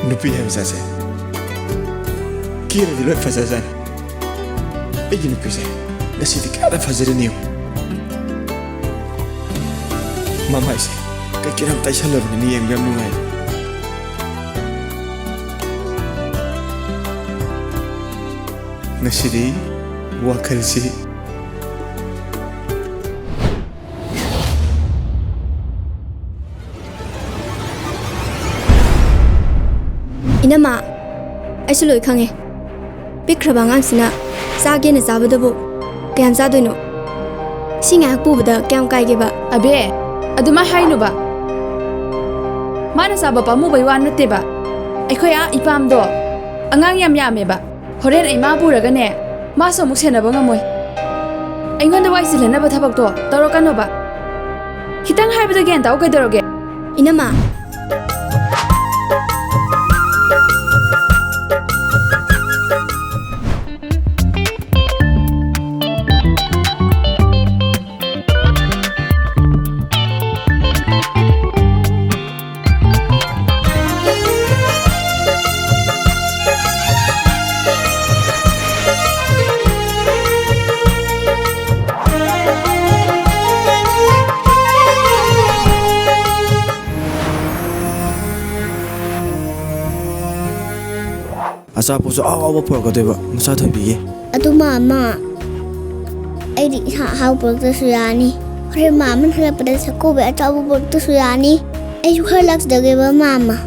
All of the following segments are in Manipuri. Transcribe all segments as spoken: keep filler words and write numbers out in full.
ꯅꯨꯄꯤ ꯍꯥꯏꯕ ꯖꯥꯠꯁꯦ ꯀꯦꯔꯗꯤ ꯂꯣꯏ ꯐꯖꯖꯥꯠꯅꯤ꯫ ꯑꯩꯒꯤ ꯅꯨꯄꯤꯁꯦ ꯉꯁꯤꯗꯤ ꯀꯌꯥꯗ ꯐꯖꯔꯅꯤ ꯌꯦꯡꯉꯨ꯫ ꯃꯃꯥꯏꯁꯦ ꯀꯩ ꯀꯩꯅꯣ ꯇꯩꯁꯜꯂꯕꯅꯤꯅ ꯌꯦꯡꯕ ꯌꯥꯝ ꯅꯨꯡꯉꯥꯏ꯫ ꯉꯁꯤꯗꯤ ꯋꯥꯈꯜꯁꯤ ꯏꯅꯝꯃ, ꯑꯩꯁꯨ ꯂꯣꯏ ꯈꯪꯉꯦ꯫ ꯄꯤꯛꯈ꯭ꯔꯕ ꯑꯉꯥꯡꯁꯤꯅ ꯆꯥꯒꯦꯅ ꯆꯥꯕꯗꯕꯨ ꯀꯌꯥꯝ ꯆꯥꯗꯣꯏꯅꯣ? ꯁꯤ ꯉꯥꯏꯍꯥꯛ ꯄꯨꯕꯗ ꯀꯌꯥꯝ ꯀꯥꯏꯒꯦꯕ? ꯑꯕꯦ, ꯑꯗꯨꯃꯥꯏ ꯍꯥꯏꯅꯨꯕ꯫ ꯃꯥꯅ ꯆꯥꯕ ꯄꯥꯝꯃꯨꯕꯩ ꯋꯥ ꯅꯠꯇꯦꯕ꯫ ꯑꯩꯈꯣꯏ ꯑꯥ ꯏꯄꯥꯝꯗꯣ ꯑꯉꯥꯡ ꯌꯥꯝ ꯌꯥꯝꯃꯦꯕ꯫ ꯍꯣꯔꯦꯟ ꯑꯩ ꯃꯥ ꯄꯨꯔꯒꯅꯦ, ꯃꯥꯁꯨ ꯑꯃꯨꯛ ꯁꯦꯟꯅꯕ ꯉꯝꯃꯣꯏ꯫ ꯑꯩꯉꯣꯟꯗ ꯋꯥꯏ ꯆꯤꯜꯍꯟꯅꯕ ꯊꯕꯛꯇꯣ ꯇꯧꯔꯛꯀꯅꯣꯕ꯫ ꯈꯤꯇꯪ ꯍꯥꯏꯕꯗ ꯒ꯭ꯌꯥꯟ ꯇꯥꯎ ꯀꯩꯗꯧꯔꯒꯦ? ꯏꯅꯝꯃ꯫ ꯑꯆꯥꯄꯣꯠꯁꯨ ꯑꯍꯥꯎ ꯑꯍꯥꯎꯕ ꯄꯨꯔꯛꯀꯗꯣꯏꯕ, ꯃꯆꯥ ꯊꯣꯏꯕꯤꯒꯤ꯫ ꯑꯗꯨ ꯃꯥꯃ, ꯑꯩꯗꯤ ꯏꯁꯥ ꯑꯍꯥꯎ ꯄꯨꯔꯛꯇ꯭ꯔꯁꯨ ꯌꯥꯅꯤ꯫ ꯍꯣꯔꯦꯟ ꯃꯥꯃꯅ ꯍꯜꯂꯛꯄꯗ ꯆꯥꯛꯀꯧꯕꯩ ꯑꯆꯥꯄꯣꯠ ꯄꯨꯔꯛꯇ꯭ꯔꯁꯨ ꯌꯥꯅꯤ꯫ ꯑꯩꯁꯨ ꯈꯔ ꯂꯥꯛꯆꯒꯦꯕ ꯃꯥꯃ꯫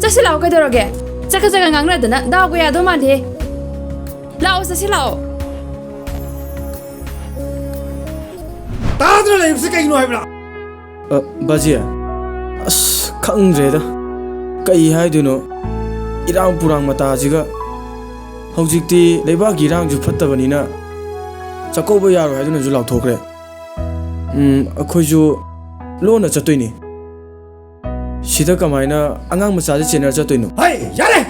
ꯆꯠꯁꯤ ꯂꯥꯛꯑꯣ ꯀꯩꯗꯧꯔꯒꯦ? ꯆꯀ ꯆꯀ ꯉꯥꯡꯅꯗꯅ ꯗꯥꯎꯒ ꯌꯥꯗꯧ ꯃꯥꯟꯗꯦ꯫ ꯂꯥꯛꯑꯣ ꯆꯠꯁꯤ ꯂꯥꯛꯑꯣ꯫ ꯇꯥꯗꯅ ꯂꯩꯕꯁꯤ ꯀꯩꯒꯤꯅꯣ ꯍꯥꯏꯕ꯭ꯔꯥ? ꯑ, ꯕꯥꯖꯤ, ꯑꯁ, ꯈꯪꯗ꯭ꯔꯦꯗ꯫ ꯀꯩ ꯍꯥꯏꯗꯣꯏꯅꯣ? ꯏꯔꯥꯡ ꯄꯨꯔꯥꯡ ꯃꯇꯥꯁꯤꯒ꯫ ꯍꯧꯖꯤꯛꯇꯤ ꯂꯩꯕꯥꯛꯀꯤ ꯏꯔꯥꯡꯁꯨ ꯐꯠꯇꯕꯅꯤꯅ ꯆꯥꯛꯀꯧꯕ ꯌꯥꯔꯣꯏ ꯍꯥꯏꯗꯨꯅꯁꯨ ꯂꯥꯎꯊꯣꯛꯈ꯭ꯔꯦ꯫ ꯎꯝ, ꯑꯩꯈꯣꯏꯁꯨ ꯂꯣꯟꯅ ꯆꯠꯇꯣꯏꯅꯤ꯫ ꯁꯤꯗ ꯀꯃꯥꯏꯅ ꯑꯉꯥꯡ ꯃꯆꯥꯁꯦ ꯆꯦꯟꯅꯔ ꯆꯠꯇꯣꯏꯅꯣ? ꯍꯩ, ꯌꯥꯔꯦ!